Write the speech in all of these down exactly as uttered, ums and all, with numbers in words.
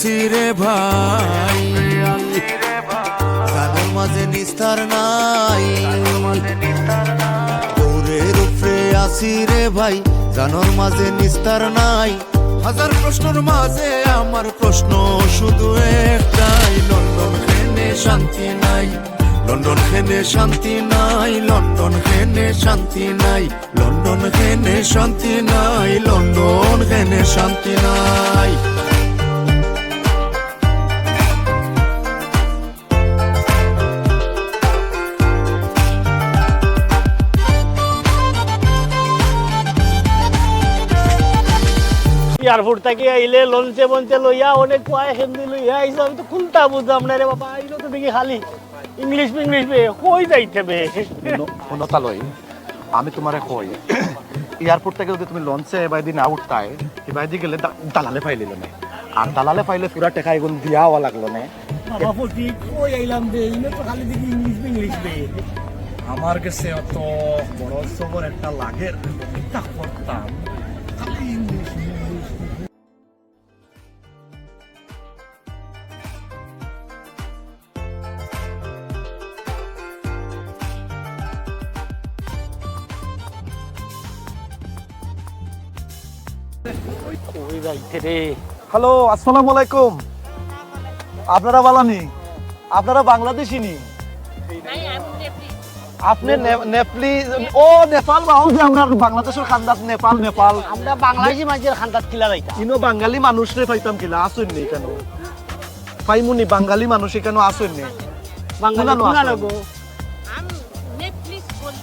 আছি রে ভাই, জানর মাঝে নিস্তার নাই। দৌড়ের উপরে আছি রে ভাই, জানর মাঝে নিস্তার নাই। হাজার প্রশ্নর মাঝে আমার প্রশ্ন শুধু একটাই, লন্ডন কেনে শান্তি নাই, লন্ডন কেনে শান্তি নাই, লন্ডন কেনে শান্তি নাই, লন্ডন কেনে শান্তি নাই, লন্ডন কেনে শান্তি নাই। এয়ারপোর্ট থাকি আইলে লঞ্চে মঞ্চে লইয়া অনেক কয় হিন্দি লইয়া আইছে, আমি তো কুনটা বুঝলাম না রে বাবা। আইলো তো দেখি খালি ইংলিশ ফিংলিশ বে, কই যাইতে বে? হুনো, হুনো তালই, আমি তুমারে কই, এয়ারপোর্ট থাকি যদি তুমি লঞ্চে এবায়দি না উঠতায়, এবায়দি গেলে দা-, দালালে পাইলিল নে। আর দালালে পাইলে পুরা টেকা এগুন দিয়া আওয়া লাগলো নে। বাবা ফটিক, কই আইলাম বে, ইনো তো খালি দেখি ইংলিশ ফিংলিশ বে। আমার গেছে অত বড় সবর একটা লাগের, কিতা করতাম, খালি ইংলিশ, ইংলিশ। কই যাইতে রে? হ্যালো, আসসালামু আলাইকুম। আপনারা বালানি? আপনারা বাংলাদেশি নি? আপনি নে-, নেপালি? ও, নেপাল বা, ও যে আমরা বাংলাদেশর খান্দাত নেপাল, নেপাল। আমরা বাংলাদেশি মানষর খান্দাত কিলা যাইতা? ইনো বাঙালি মানুষরে পাইতাম কিলা? আছইন নি কেনে? পাইমুনি বাঙালি মানুষ এখানো আছইন নি? বাঙালি কুনানো কুনানো আছইন? গো? हम नेपलीज बोल,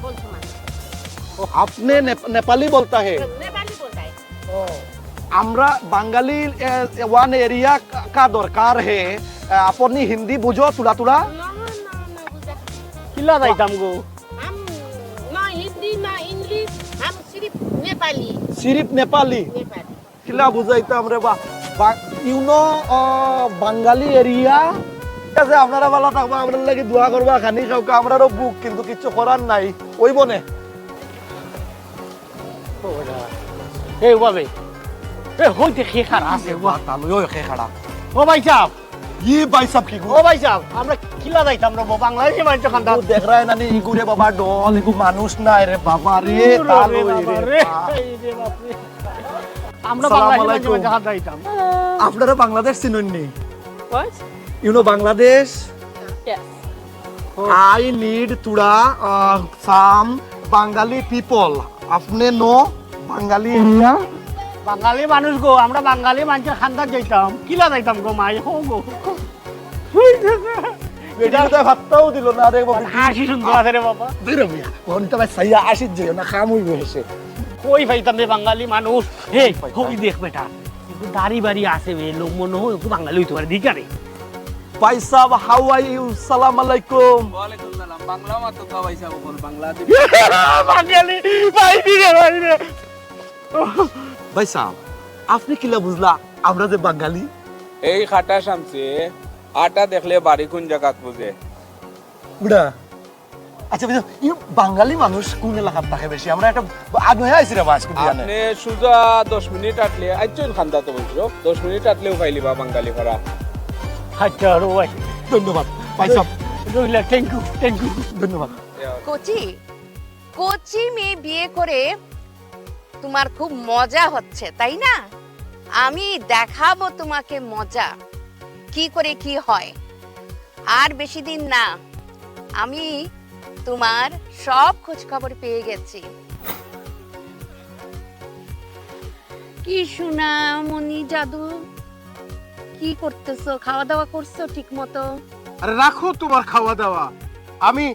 बोलते मानो। আপনি নেপ-, নেপালি বলতা হে? नेपाली बोलता है। আমরা বাঙালি, এ, ওয়ান এরিয়া কা দরকার হে। এ, আপনি হিন্দি বুঝো থুড়া থুড়া? না, না, না, বুঝা। কিলা যাইতাম গো? हम ना हिंदी, ना इंग्लिश, हम सिर्फ नेपाली। সিরিফ নেপালি? নেপালি। কিলা বুঝাইতাম রে বা, বা, ইউনো, আহ, বাঙালি এরিয়া। ঠিক আছে, আপনারা ভালা থাকবা, আমরার লাগি দোয়া করবা, খানি খাউক্কা, আমরারও ভুক, কিন্তু কিচ্ছু করার নাই, অইবো নে। এই ওভাবে, এ হইতে খে খারাপ আছে, ওয়া। তালই ওই খে খারাপ। ও ভাই সাহেব, ই ভাই সাহেব কি গো? ও ভাই সাহেব, আমরা কিলা যাইতাম রে বা, বাংলাদেশি মানষর খান্দাত। ও দেখ রে নানি, ইগু রে বাবা ডন, ইগু মানুষ নায় রে বাবা রে, দূর তালই রে বাবা রে। এই রে বাপ রে। আমরা সালাম বাংলাদেশি আলাইকুম। মানষর খান্দাত যাইতাম। আপনারা বাংলাদেশ চিনইন নি? What? You know Bangladesh? Yes. I need থুড়া, আহ, some বাঙালি people. আপনি know বাঙালি এরিয়া? বাঙালি মানুষ গো, আমরা বাঙালি মানষর খান্দাত যাইতাম। কিলা যাইতাম গো মাই, হো গো। বেটি কোথায় ভাতটাও দিল না রে বাবা। হাসি সুন্দর আছে রে বাবা। দূর মিয়া, কোন তো ভাই সাইয়া আসিত যাইও না, কাম অইবো হেষে। কই পাইতাম রে বাঙালি মানুষ? এই, কই পাইতাম? হই দেখ বেটা, একটু দাড়ি বাড়ি আছে বে, লোক মনে হয় একটু বাঙালি অইতে পারে, দিক আরে। ভাই সাহেব, how are you? সালাম আলাইকুম। ওয়ালাইকুম সালাম। বাংলা মাতো কা ভাই সাহেব, কোন বাংলাদেশ? বাঙালি, ভাই রে, ভাই রে। ভাই সাহেব, আপনি কিলা বুঝলা আমরা যে বাঙালি? এই খাটা শামসে আটা দেখলে বাড়ি কোন জাগাত বুঝে। বুড়া, আচ্ছা, বুঝো, ই বাঙালি মানুষ কোন এলাকাত থাকে বেশি? আমরা একটা আগে আইছি রে বা আজকে বিয়ানে। আপনি সুজা দশ মিনিট আটলে, আইচ্ছইন খান্দাত অবশ্য, দশ মিনিট আটলেও পাইলিবা বাঙালি পাড়া। আচ্ছা, আরো ভাই। ধন্যবাদ, ভাই সাহেব। রইলা, thank you, thank you। ধন্যবাদ। কচি, কচি মেয়ে বিয়ে করে তোমার খুব মজা হচ্ছে, তাই না? আমি দেখাবো তোমাকে মজা, কি করে কি হয়। আর বেশি দিন না, আমি তোমার সব খোঁজ খবর পেয়ে গেছি। কি সোনা মনি জাদু, কি করতেছো? খাওয়া দাওয়া করছো ঠিক মতো? আরে রাখো তোমার খাওয়া দাওয়া। আমি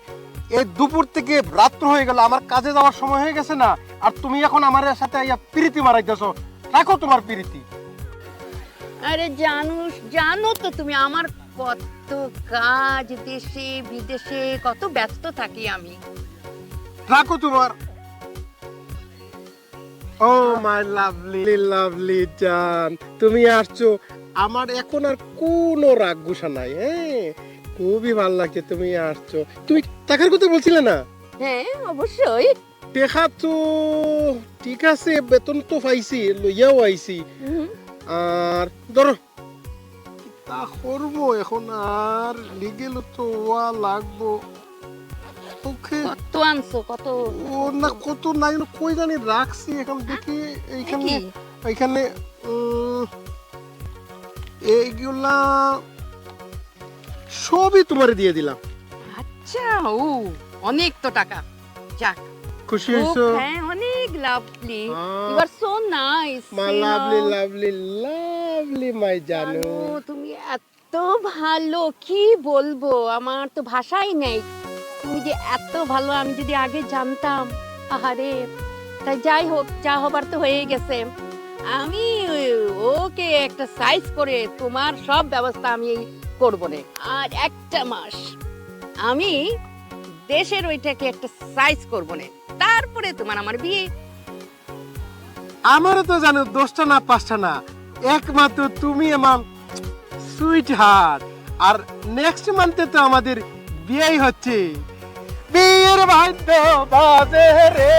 এই দুপুর থেকে রাত্র হয়ে গেল, আমার কাজে যাওয়ার সময় হয়ে গেছে না, আর তুমি এখন আমার সাথে আইয়া পিরিতি মারাইতেছো। রাখো তোমার পিরিতি। আরে জানো, জানো তো তুমি আমার কত কাজ, দেশে বিদেশে কত ব্যস্ত থাকি আমি। রাখো তোমার। Oh my lovely, lovely জান, তুমি আসছো, আমার এখন আর কোনো রাগ গুসা নাই। হ্যাঁ, খুবই ভালো লাগছে তুমি আসছো। তুমি টাকার কথা বলছিলে না? হ্যাঁ, অবশ্যই। টেকা তো ঠিক আছে, বেতন তো পাইছি, লইয়াও আইছি। হুম। আর ধরো, তা করবো এখন, আর লিগেল তো ওয়া লাগবো। ওকে। কত আনছো? কত? ও না, কত নাই, না, কই জানি রাখছি। এখন দেখি এইখানে, দেখি। এইখানে, উম, এইগুলা সবই তোমারে দিয়ে দিলাম। আচ্ছা, ও, অনেক তো টাকা। যাক। খুশি খুব, হইছো? হ্যাঁ, অনেক লাভলি। আহ। You are so nice, my you lovely, know। Lovely, lovely, my জানু। জানু, তুমি এত ভালো, কি বলবো, আমার তো ভাষাই নেই। তুমি যে এত ভালো, আমি যদি আগে জানতাম, আহারে। তাই যাই হোক, যা হবার তো হয়েই গেছে। আমি ওকে একটা সাইজ করে তোমার সব ব্যবস্থা আমি করবো নে। আর একটা মাস আমি দেশের ওইটাকে একটা সাইজ করবো নে, তারপরে তোমার আমার বিয়ে। আমারও তো জানো দশটা না পাঁচটা না, একমাত্র তুমি আমার সুইট হার্ট। আর নেক্সট মান্থে তো আমাদের বিয়েই হচ্ছে। বিয়ের বাদ্য বাজে রে,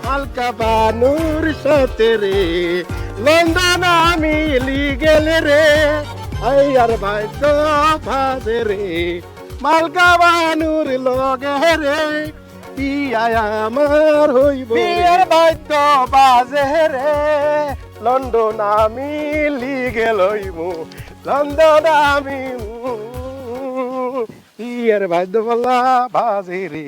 মালকা বানুর সাথে রে, লন্ডন আমি লিগেল রে, আই আর বাদ্য বাজে রে, মালকা বানুর লগে রে, বিয়া আমার হইব রে। বিয়ের বাদ্য বাজে রে, লন্ডন আমি লিগেল হইব, লন্ডন আমি, উম, বিয়ের বাদ্য মালা বাজে রে।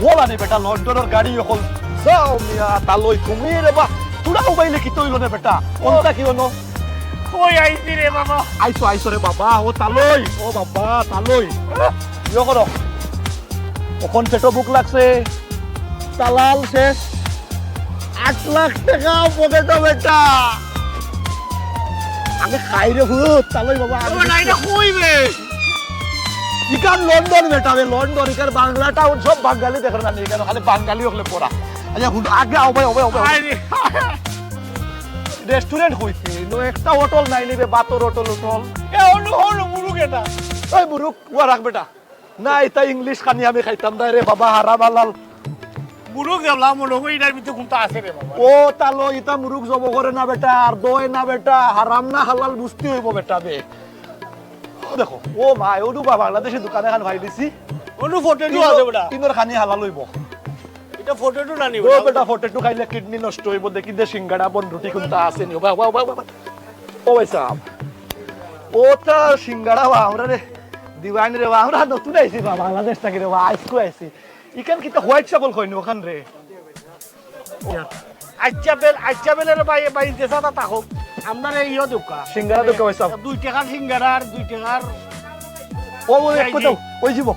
ওলা নে বেটা, লন্ডনর গাড়ি অখন। যাও মিয়া, তালই তুমি রে বা, তুরা উবাইলে কিতা অইলো নে বেটা? কোনটা কি অনো? কই আইছি রে বাবা? আইছো, আইছো রে বাবা, ও তালই, ও বাবা, তালই। ইয়ে করো। অখন পেটো ভুক লাগছে, তালাল শেষ। আট লাখ টেকা পকেটো বেটা। আগে খাই রে ভূত, তালই বাবা, আগে বাবা, না, এটা কই বে? ইকান লন্ডন বেটা বে, লন্ডন, ইকান বাংলা টাউন, সব বাঙালি দেখো না, ইকান খালি বাঙালি অকলে পড়া। আচ্ছা, হুন, আগে আও ভাই, আও ভাই, আও ভাই। আরে। রেস্টুরেন্ট কইছে, নো একটা হোটেল নাই নি বে, বাতর হোটেল, হোটেল। এ, অনু, অনু, মুরুগ এটা। এই মুরুগ, ওয়া রাখ বেটা। না, ইতা ইংলিশ খানি আমি খাইতাম না রে বাবা, হারাম হালাল। মুরুগ দেখলাম, মনে হয় এটার ভিতরে কোনটা আছে রে বাবা। ও তালো, ইতা মুরুগ জব করে না বেটা, আর দই না বেটা, হারাম না হালাল বুঝতে হইব বেটা বে। দেখো, ও মা, ওডু বা বাংলাদেশি দোকান এখান ভাই দিছি। ওডু ফটো ইনো, আছে বেটা। ইনোর খানি হালাল হইব। এটা ফটো টু না নি ও বেটা? বেটা, ফটো টু খাইলে কিডনি নষ্ট হইব। দেখি দে সিঙ্গাড়া বন রুটি কোনটা আছে নি? বাহ, বাহ, বাহ, বাহ। ও ভাই সাহেব, ওটা সিঙ্গাড়া বা আমরা রে দিবাইন রে বা, আমরা নতুন আইছি বা, বাংলাদেশ থাকি রে বা, আইসকু আইছি। ইখান কিতা হোয়াইট চাপল কইনি ওখান রে? আচ্ছা বেল, আচ্ছা বেলের ভাই, ভাই, যে সাদা তা হোক, আমরা রে ইয়ো দোকা। সিঙ্গাড়া দোকা ভাই সাহেব। দুই টাকার সিঙ্গাড়া আর দুই টাকার ও, ও, এক কথা, ওই জীব।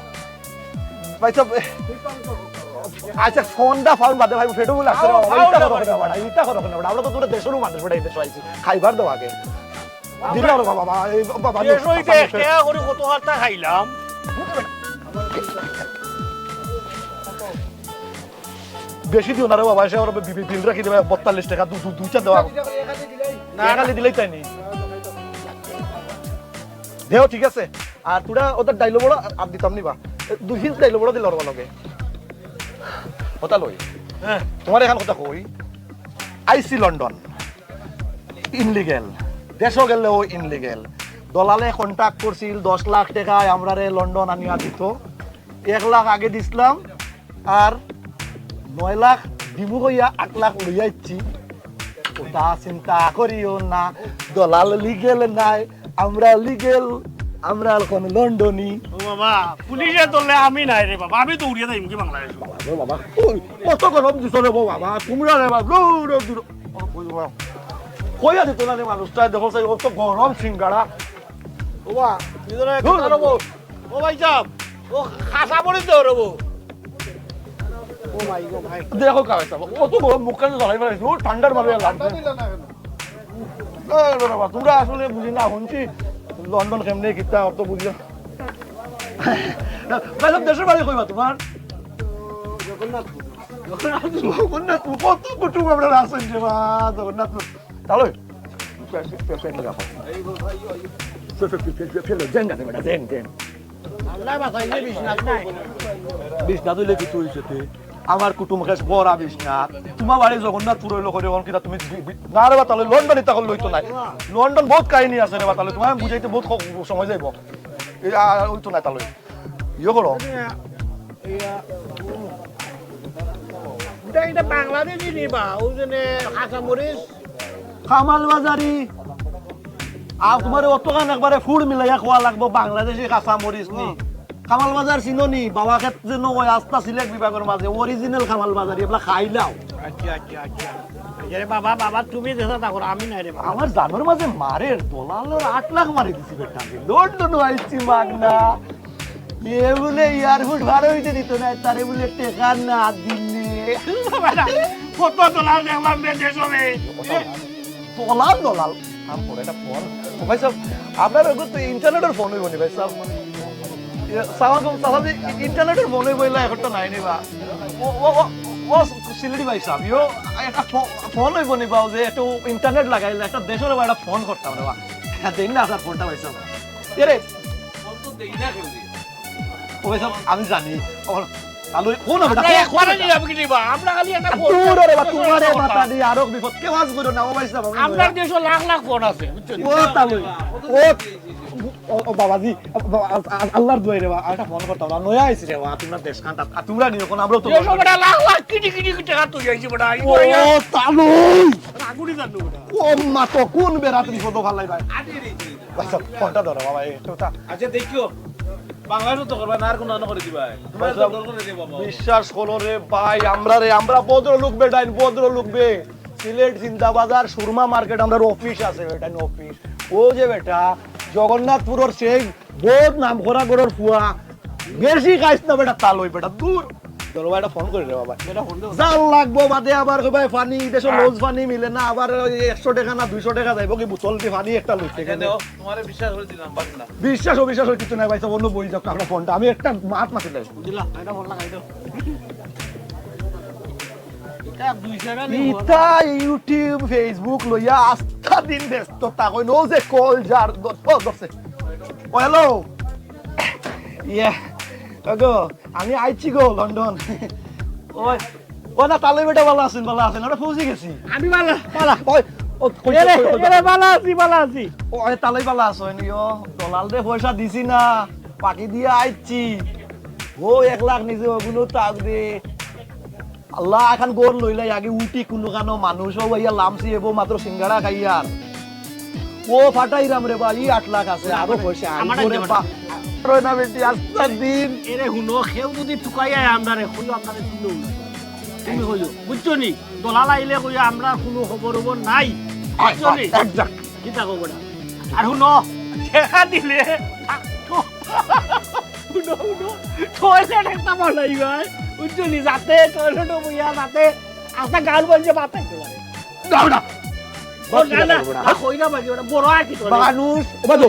ভাই সাহেব, আচ্ছা, ফোনটা ফাউন বাদে ভাই, ফেটো বলে আসছে রে, ফাউন, ওইটা ফাউন করো না, বাড়া, এইটা করো না, বাড়া। আমরা তো তোরা দেশেরও মানুষ, বেটা, এই দেশে আইছি। খাইবার দাও আগে। দিলে আর বাবা, বাবা, এই বাবা, দেশ হইতে এক টাকা করে কত হারটা খাইলাম। বেশি দিও না রে বাবা, এসে আবার বি-, বি-, বিল রাখি দেবে বত্তাল্লিশ টাকা, দু-, দু-, দুইটা দেওয়া। না, একালে দিলেই তাই নি। দেও, ঠিক আছে। আর তোরা ওদের ডাইলো বড় আর, আর দিতাম নি বা। দুই পিস ডাইলো বড় দিলে ওর লগে। কথা লই। হ্যাঁ। তোমার এখান কথা কই? আইসি লন্ডন। ইনলিগেল। দেশও গেলেও ইনলিগেল। দলালে কন্ট্রাক্ট করছিল দশ লাখ টাকায় আমরারে লন্ডন আনিয়া দিত। এক লাখ আগে দিছিলাম, আর নয় লাখ দিমু কইয়া আট লাখ লইয়া আইছি। ওটা চিন্তা করিও না, দলাল লিগেল নাই, আমরা লিগেল, আমরা এখন লন্ডনি। ও বাবা, পুলিশে ধরলে আমি নাই রে বাবা, আমি দৌড়িয়া যাইমু কি বাংলাদেশ। বাবা রে বাবা, ওই, কত গরম দিছ রে বাবা, তোমরা রে বাবা, দৌড়, দৌড়। কইয়া দিত না রে মানুষটা, দেখো সেই অত গরম সিঙ্গাড়া। বাবা, নিজেরা একটু ধুর। দাঁড়াবো। ও ভাই সাহেব, ও খাসা পড়ে তো রবো। ও ভাই, ও ভাই। দেখো কার সাহেব, অত গরম মুখ কানে ধরাই ফেলাইছে, ও ঠান্ডার মাঝে লাগছে। ঠান্ডা দিল না কেন? এ, রে বাবা, তোমরা আসলে বুঝি না, শুনছি লন্ডন কেমনে কিতা, অত বুঝি না। ভাই সাহেব, দেশের বাড়ি কইবা তোমার? জগন্নাথপুর। জগন্নাথপুর, কত কুটুম আমরা আছেন রে বা, জগন্নাথপুর। তাহলে, ফে-, ফে-, ফে-, ফেলে রাখো। ফে-, ফে-, ফে-, ফে-, ফে-, ফেলে, জেন গাছে বেটা, জেন, জেন। আল্লাহ বাঁচাইলে বিশ্বনাথ নাই। বিশ্বনাথ অইলে কিতা অইছে তে? আমার কুটুম খেশ বড়া বিশ্বনাথ। তুমার বাড়ি জগন্নাথপুর অইলো করে, অখন কিতা তুমি বি-, বি-, না রে বা, তাইলে লন্ডন ইতা করলে অইতো নায়। লন্ডন বউত কাহিনী আছে রে বা, তাইলে তুমারে বুঝাইতে বউত খ-, সময় যাইবো। এই, আ, অইতো নায় তাইলে। ইয়ে করো। ইয়া, ইটা, ইটা বাংলাদেশি নি বা, অউ যে নে কাঁচামরিচ। কামাল বাজারি। আর তুমারে অতখান একবারে ফুড় মিলাইয়া কওয়া লাগবো, বাংলাদেশি কাঁচামরিচ নি। কামাল বাজার চিনো নি? বাবা খেত যে নয় আস্তা সিলেট বিভাগর মাঝে original কামাল বাজারি, এবলা খাইলাও। আচ্ছা, আচ্ছা, আচ্ছা। আরে বাবা, বাবা, তুমি দেশে থাকো, আমি নাই রে বাবা। আমার জানোর মাঝে মারের, দলালর আট লাখ মারি দিছি বেটা আমি। লন্ডন আইছি মাগনা। এ বলে এয়ারপোর্ট ভাড়া অইতে দিত না, তারে বলে টেকা না দিলে। কত দলাল দেখলাম বে দেশে। দলাল, দলাল। কাম করে একটা ফোন। ও ভাই সাহেব, আপনার ওগুলো তো ইন্টারনেটের ফোন অইবো নি ভাই সাহেব? এ, সালাম আলাইকুম, চাচা জি, ইন্টারনেটের ফোন অইবো, ইলা এখন তো নাই নি বা। ও, ও, ও, ও, সিলেটি ভাই সাহেব, ইয়ো, একটা ফো-, ফোন অইবো নি বা, যে একটু ইন্টারনেট লাগাইলে একটা দেশর বা একটা ফোন করতাম রে বা। হ্যাঁ, দেন না স্যার ফোনটা ভাই সাহেব। এ রে, ফোন তো দেই না কেউ। ও ভাই সাহেব, আমি জানি। ও, তাহলে কোন হবে? আমরা একবারে নিলাম কি নিবা? আমরা খালি একটা ফোন দূর রে বা, করতে তোমারে কথা। মাথা দিয়ে আরো বিপদ। কেউ আজ করো না, ও ভাই সাহেব, আমি আমরার নয়া। দেশো লাখ লাখ ফোন আছে, বুঝছো নি? ও তাহলে, ও, ও, ও বাবাজি, আ-, আ-, আ-, আল্লাহর দোয়াই রে বা, একটা ফোন করতাম না, নয়া আইছি রে বা, তোমরা দেশ খান, আর তোমরা নিও কোন, আমরাও তো দেশো বেটা লাখ লাখ কোটি কোটি টাকা তুই আইছি বেটা, ও তাহলে। রাগুনি জানো বেটা। ও মা তো কোন বেড়া তুমি ফটো ভালাই ভাই? আচ্ছা, ফোনটা ধরো বাবা, একটু তা আচ্ছা, দেখিও, বাংলাদেশো তো করবা না, আর কোনো আনো করে দিবা। তোমার তো ভাইসাব, দরকার নেই বাবা। বিশ্বাস করো রে ভাই, আমরা রে, আমরা ভদ্রলোক বেটাইন, ভদ্রলোক বে। সিলেট জিন্দাবাজার সুরমা মার্কেট, আমরার অফিস আছে বেটাইন, অফিস। ও যে বেটা, জগন্নাথপুরর সেই বউত নাম করা ঘরর ফুয়া, বেশি খাইস না বেটা, তালই বেটা, দূর। ধরো ভাই, একটা ফোন করি রে বাবা। এটা ফোন দেও। জাল লাগবো বাদে আবার কই ভাই, পানি, দেশো লজ পানি মিলে না, আবার ওই একশো টাকা না দুইশো টাকা যাইবো কি বোতল দি পানি একটা লইতে আচ্ছা, গেলে। দেও, তোমারে বিশ্বাস করে দিলাম, বাদ না। বিশ্বাস অবিশ্বাস অইতো না ভাই, সব অন্য বই যাও, আমরা ফোনটা, আমি একটা মাত মাতি লাই। দিলা, এটা ফোন লাগাই দাও। এটা দুইশো টাকা নিবো। ইতা YouTube, Facebook লইয়া আস্তা দিন ব্যস্ত থাকইন, ও যে কল যার, ধর-, ও ধরছে। ও, হ্যালো। ইয়ে, ওগো, আমি আইছি গো, লন্ডন। ওই, ও না, তালই বেটা ভালা আছইন, ভালা আছইন, আমরা পৌঁছি গেছি। আমি ভালা, ভালা। ওই, ও, কই, এরে, কই, কই, কই, এরে, ভালা আছি, ভালা আছি। ও, আরে, তালই ভালা আছইন, ইয়ো, দলালরে পয়সা দিছি না, বাকি দিয়া আইছি। ও, এক লাখ নিছে, ওগুলো তাক দে। আল্লাহ, এখন ঘর লইলাই, আগে উঠি কুনুখানো মানুষ, ও ভাইয়া লামছি, এবো মাত্র সিঙ্গাড়া খাইয়ার। ও ফাটাইরাম রে ভাই, ই আট লাখ আছে, আরো পয়সা, আমার আইবো রে আইবো। বা-, রয় না বেটি, আস্তা দিন। এরে হুনো, কেউ যদি তুকাই আয় আমরারে, কইও আমরারে চিনো না। তুমি কইও, বুঝছো নি? দলাল আইলে কইও আমরার কুনু খবর হবর নাই। আয়, বুঝছো নি? আয়, exact। কিতা খবর? আর হুনো, টেকা দিলে, হুনো, হুনো, টয়লেট একটা বানাইবা, বুঝছো নি? যাতে টয়লেটও বইয়া, যাতে আস্তা গাঁওর মানষে ভাত খাইতে পারে। না, না। ও, না, না, না, কই না বাকি, ওটা বড় আর কি করে? মানুষ, ও বাদো।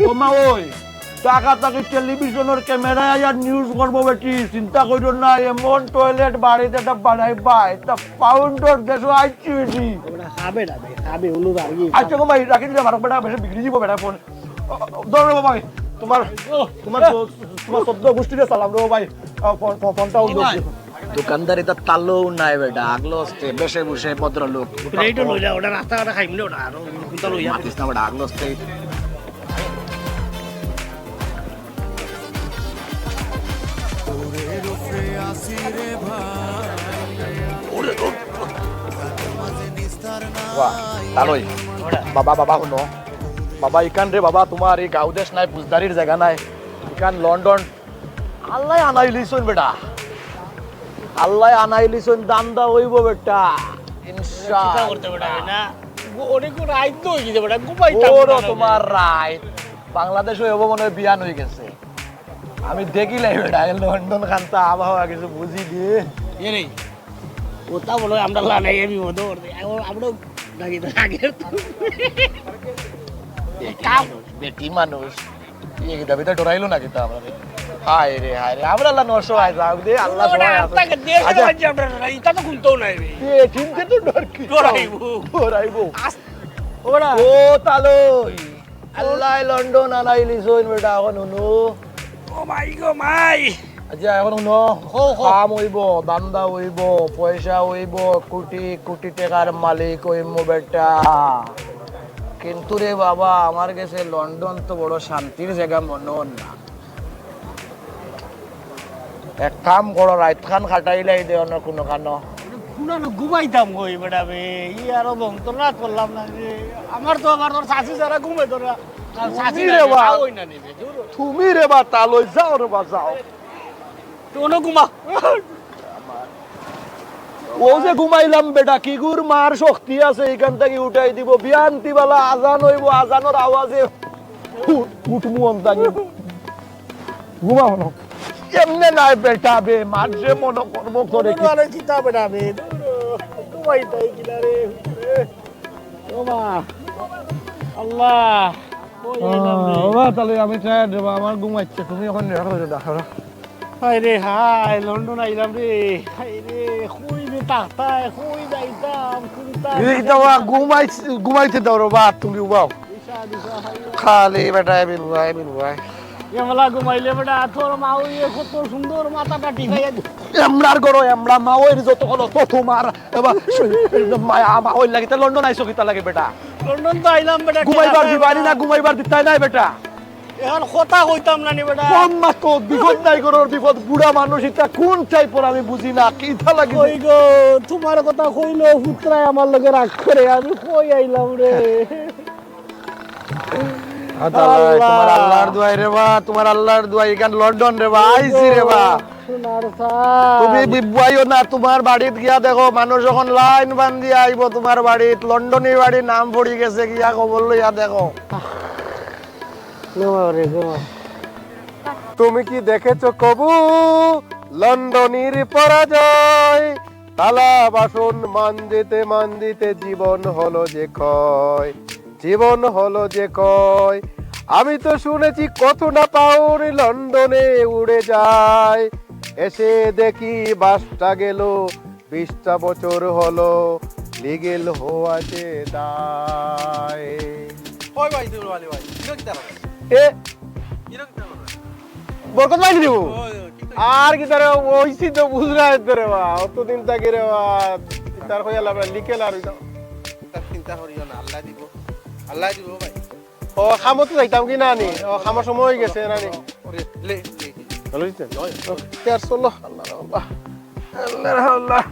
ও মা ওই, টাকা তাকে টেলিভিশনের ক্যামেরায় আইয়া নিউজ করবো বেটি, চিন্তা করিও না, এমন টয়লেট বাড়িত একটা বানাইবা, একটা পাউন্ডর দেশো আইছি বেটি। ওটা খাবে না বে, খাবে, হলুদ আর কি। আচ্ছা গো ভাই, রাখি দিলাম, আর বেটা বেশি বিগড়ি দিব বেটা ফোন। ও, ও, ধরো রে বাবা, তোমার, তোমার, তোমার চোদ্দ গোষ্ঠীরে সালাম রে ভাই। আ, ফোন, ফোন, ফোনটা ও কি দোষ। ভাই? দোকানদারি তো তালো নাই বেটা, আগলো আসতে, বেশে বসে ভদ্রলোক। প্লেটও লইলা, ওটা রাস্তাঘাটে খাইমু না, ওটা আরো কোনটা লইয়া। মাতিস না বেটা, আগলো আসতে। ওরে, ও। বাহ, তালই। বাবা, বাবা, হুনো। বাবা, ইখান রে বাবা, তোমার ই গাঁও দেশ নাই, বুঝদারির জাগা নাই। ইখান লন্ডন। আল্লায় আনাইলিছইন বেটা। আল্লায় আনাইলিছইন, দান্দা অইবো বেটা। ইনশাআল্লাহ। চিন্তা করতে বেটা, না। অনেক রাইত তো অই গেছে বেটা, ঘুমাইতাম ওরও না। তোমার রাইত। বাংলাদেশো অইবো মনে অয় বিয়ান অই গেছে। আমি দেখিলাই বেটা, এ লন্ডন খান্তা আবহাওয়া কিছু বুঝি দি। এ রে, ওটা বলো আমরা লাগাই আমি মতো করতে। এখন আমরাও ডাকি তো আগে তো। বেটি কাম। মানুষ, বেটি মানুষ। ইয়ে কিতা, বেটা ডরাইলো না কিতা আমরা রে? হায় রে, হায় রে, আমরা আল্লাহ নশো আয় যাও দে, আল্লাহ ওরা সহায় আছে। আপনাকে দেশে আচ্ছা। বাজে আমরা ডরাই, ইটা তো কুনতাও নাই রে। এ, চিনতে তো ডর কি? ডরাইবো। ডরাইবো। আস-, ওরা। ও তালই। আল্লাহ লন্ডন আনাইলিছইন বেটা, এখন হুনো। ও মাই গো মাই। আচ্ছা, এখন হুনো, কও, কও। কাম অইবো, ধান্দা অইবো, পয়সা অইবো, কুটি কুটি টেকার মালিক অইমু বেটা। কিন্তু রে বাবা, আমার গেছে লন্ডন তো বড় শান্তির জাগা মনো অর না। এক কাম করো, রাইতখান কাটাইলাই দেও না কুনুখানো। কুনানো ঘুমাইতাম কই বেটা বে, ই আরো যন্ত্রণা করলাম না রে। আমার তো আবার তোর চাচি ছাড়া ঘুমাইতো না। আর চাচি তুমি রে বা, অই না নিবে, দূর। তুমি রে বা, তা লই যাও রে বা, যাও। তুই অনো ঘুমা। অউ যে ঘুমাইলাম বেটা, কিগুর মার শক্তি আছে, ইখান থাকি উঠাই দিবো। বিয়ান্তিবালা আজান অইবো, আজানর আওয়াজে উঠ-, উঠমু অন থাকি। ঘুমা অনো। এমনে নায় বেটা বে, মানষে মনো করবো করে কি। আরে কিতা বেটা বে, ঘুমাইতাই কিনা রে। ও মা, আল্লাহ, কই আইলাম রে? ও মা, তাইলে আমি tired রে বা, আমার ঘুম আইছে, তুমি অখন দেখা করো, দেখা করো। হায় রে হায়, লন্ডন আইলাম রে। হায় রে, কই যে থাকতায়, কই যাইতাম, কুনটা এই তো বা ঘুমাই-, ঘুমাইতে দাও রে বা, তুমি উবাও। দিশা, দিশা, হায় রে। খালি বেটা এবিল ভাই, এবিল ভাই। এমলা ঘুমাইলে বেটা, তোর মা অউ কত সুন্দর মাথাটা টিকাইয়া দি-, এমলার ঘরো এমলা মা অইর যত হলো তো তোমার। এবার মায়া মা অইর লাগি, তা লন্ডন আইছো কিতা লাগি বেটা? লন্ডন তো আইলাম বেটা, ঘুমাইবার দিবায় নি না, ঘুমাইবার দিতায় নাই বেটা। এখন কথা কইতাম না নি বেটা। কম মাতো, বিপদ নাই ঘরর বিপদ, বুড়া মানুষ ইতা কোন type-র আমি বুঝি না, কিতা লাগি? কই গো, তোমার কথা কইলো পুতরায় আমার লগে রাগ করে, আমি কই আইলাম রে। আল্লাহ, আল্লাহ। তোমার আল্লাহর দোয়াই রে বা, তোমার আল্লাহর দোয়াই, ইখান লন্ডন রে বা, আইছি রে বা। সোনার সাজ। তুমি বিবুয়াইও না, তোমার বাড়িত গিয়া দেখো, মানুষ অখন line বান্ধিয়া আইবো তোমার বাড়িত। লন্ডনী বাড়ির নাম পড়ি গেছে, গিয়া খবর লইয়া দেখো। ঘুমাও রে, ঘুমাও। তুমি কি দেখেছো কবু লন্ডনীর পরাজয়? থালা বাসন মাঞ্জিতে মাঞ্জিতে জীবন হলো যে ক্ষয়, জীবন হলো যে ক্ষয়। আমি তো শুনেছি কত না পাউন্ড লন্ডনে উড়ে যায়, এসে দেখি বাসটা গেল, বিশটা বছর হলো লিগেল হওয়া যে দায়। ওই ভাই, দুলাল ভাই, কিরো কিতা করে? এ? কিরো কিতা করে? বরকত ভাই নিবো? ওই, ওই, কি কইছে? আর কিতা রে, অইছি তো বুঝরা এত রে বা, অতদিন থাকি রে বা, তার কইয়া লাভ নাই, লিখে লাভ নাই। তার চিন্তা করিও না, আল্লাহ দিব, আল্লাহ দিব ভাই। ও, কামত যাইতাম কি না নি? ও, কামর সময় অই গেছে না নি? ওরে, লে, লে, লে। ভালো হইছে? ওকে, আর চলো। আল্লাহ, আল্লাহ। আল্লাহ, আল্লাহ।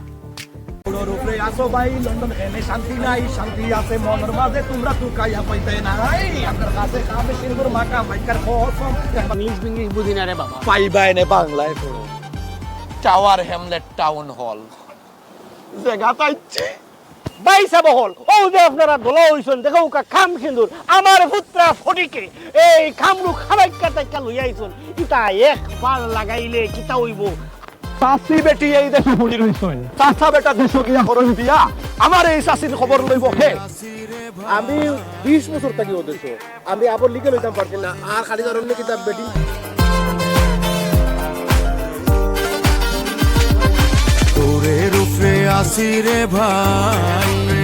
উপরে আসো ভাই, লন্ডন এনে শান্তি নাই, শান্তি আছে মনর মাঝে, তোমরা তো কাইয়া পাইতে নাই। আপনার কাছে কামে সিন্দুর মাখা মাইকার কসম। ইংলিশ বিংলিশ বুঝি না রে বাবা। পাইবা এনে বাংলায় পড়ো। Tower Hamlet town hall. জাগা পাইছি। ভাইসাব অকল, অউ যে আপনারা দলা অইছইন, দেখউক্কা কাম সিন্দুর, আমার পুতরা ফটিকে, এই কামরূপ কামাখ্যা থাকি লইয়া আইছইন, ইতা একবার লাগাইলে কিতা অইবো? চাচি বেটি এই দেশো পড়ি রইছইন, চাচা বেটা দেশো গিয়া করইন বিয়া, আমার এই চাচির খবর লইবো কে? আমি বিশ বছর থাকি অউ দেশো, আমি আবার লিগেল অইতাম পারছি না, আর খালি ধরুন কিতা বেটি। তোরে রূপে আসি রে ভাই।